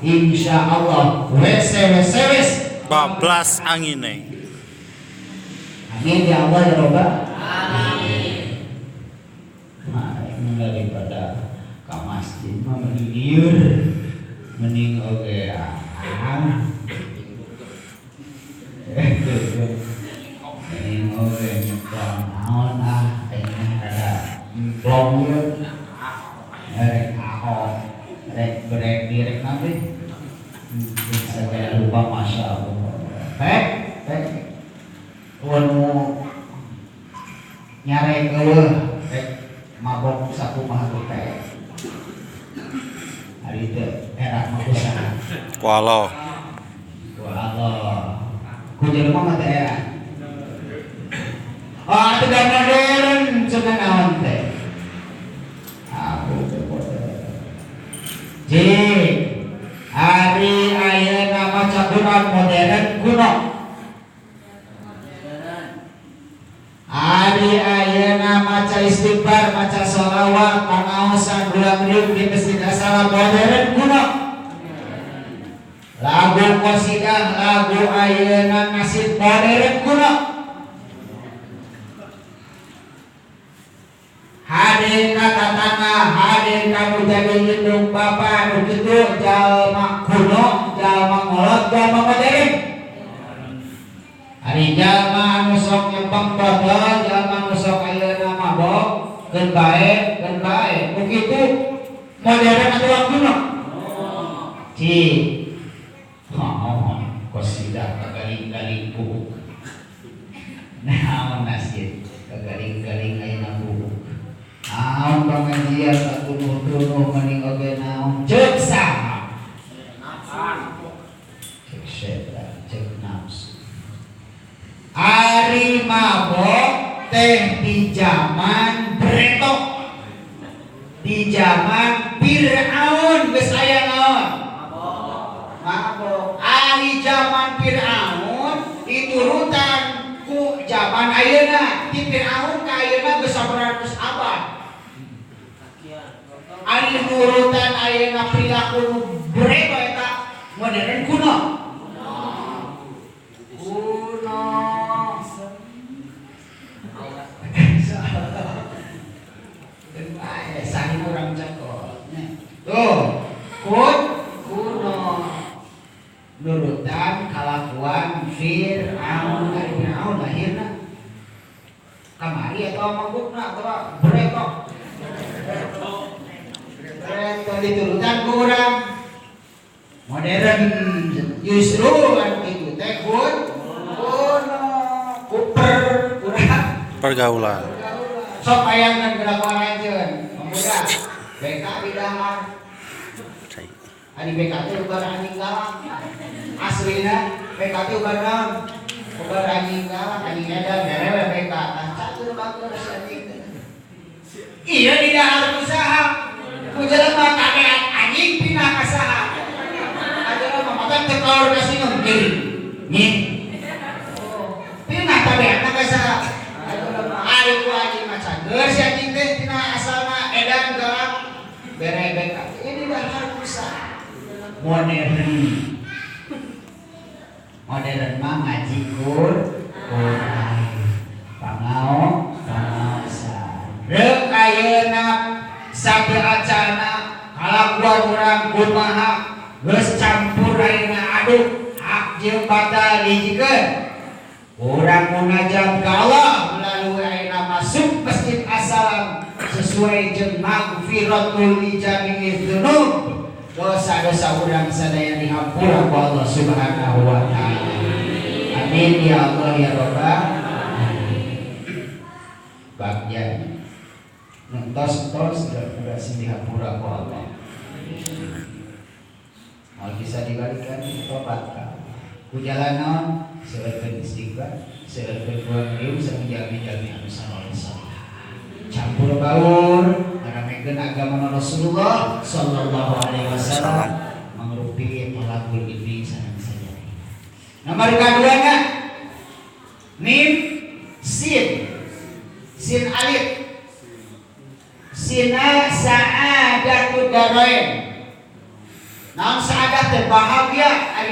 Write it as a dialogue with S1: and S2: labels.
S1: Insyaallah WC WC wis
S2: bablas angine.
S1: Amin ya Allah ya Rabbal alamin. Nah, daripada ka masjid mah mending lieur, mending oge ah. Mending oge nyebrang naon ah, ayeuna rada emplong ieu. Rek ahok, rek brek direk naon teh? Saya lupa, masya Allah. Pek, pek. Nu nyarek eueuh rek mabok sakumaha teh pek. Ari teh era mah kusaha?
S2: Ku Allah.
S1: Ku Allah. Ku jelema mah teh era. Ah, teu modern cenah naon teh? Aku teh modern. Jik, ari ayeuna maca Quran modern kuno. Ari ayeuna maca istighfar, maca sholawat, pangaosan bulan riuk di masjid Assalam modern kuno. Lagu qasidah, lagu ayeuna nasid modern kuno. Hadir ka tatangga, hadir ka nu jadi indung bapa nu kitu jalma kuno, jalma ngolot, jalma modern. Ari jalma anu sok nyempeng botol, jalma anu sok ayeuna mabok, keun bae, keun bae. Nu kitu modern atuh kuno. Cik. Hah, qasidah kagaling-galing buuk. Naon nasid kagaling-galing ayeuna buuk. Naon pangajian katunuh-tunuh mending oge naon ceuk saha? Ceuk setan, ceuk nafsu. Ari mabok teh di zaman bretok, di zaman Fir'aun geus aya naon? Mabok. Ari zaman Fir'aun diturutan ku zaman ayeuna. Ti Fir'aun ka ayeuna geus 100 abad. Ari nurutan ayeuna perilaku bretok eta modern kuno. Kuno. Saking urang cekol. Tuh, kuno. Nurutan kalakuan Fir'aun, ari Fir'aun lahirna kamari atau mabukna atau bretok. Bretok diturutan ku urang modern justru kan kitu teh kuno kuper kurang
S2: pergaulan.
S1: Sok bayangkan kelakuan anjeun pemuda BK di dahar. Ari BK teh ubar anjing galak. Aslina BK teh ubar naon? Ubar anjing galak, anjing edan mere we BK. Tah catur batur si anjing teh. Ieu di dahar usaha. Ku jelema kabehan anjing pindah ka saha? Ajelema mah teh kaur ka sinung kiri. Nyih. Pindah tabeatna ka saha? Ari ku anjing mah cager si anjing teh tina asalna edan galak bere BK. Ini dahar usaha. Modern. Modern mah ngaji Quran. Pangao, pangaosan. Reuk ayeuna sapi acana kalakuan urang kumaha geus campur ayeuna aduk hak jeung batal dihijikeun. Urang munajat ka Allah melalui ayeuna masuk Masjid Assalam sesuai jeung magfiratul li jami'iz dzunub. Dosa-dosa urang sadaya dihampura ku Allah Subhanahu wa taala. Amin ya Allah ya Rabbal alamin. Bagja nontos-tos udah sing dihampura ku Allah. Mau bisa dibalikan tobat ka. Ku jalan naon seueurkeun istighfar, seueurkeun buang riuh sareng jalmi-jalmi anu saleh saleh. Campur baur ngaramekeun agama Rasulullah sallallahu alaihi wasallam mangrupi tolabul ilmi sareng sajati. Nomor kaduana mim sin sin alif sina sa'adatud darain. Naon sa'adah teh bahagia. Ari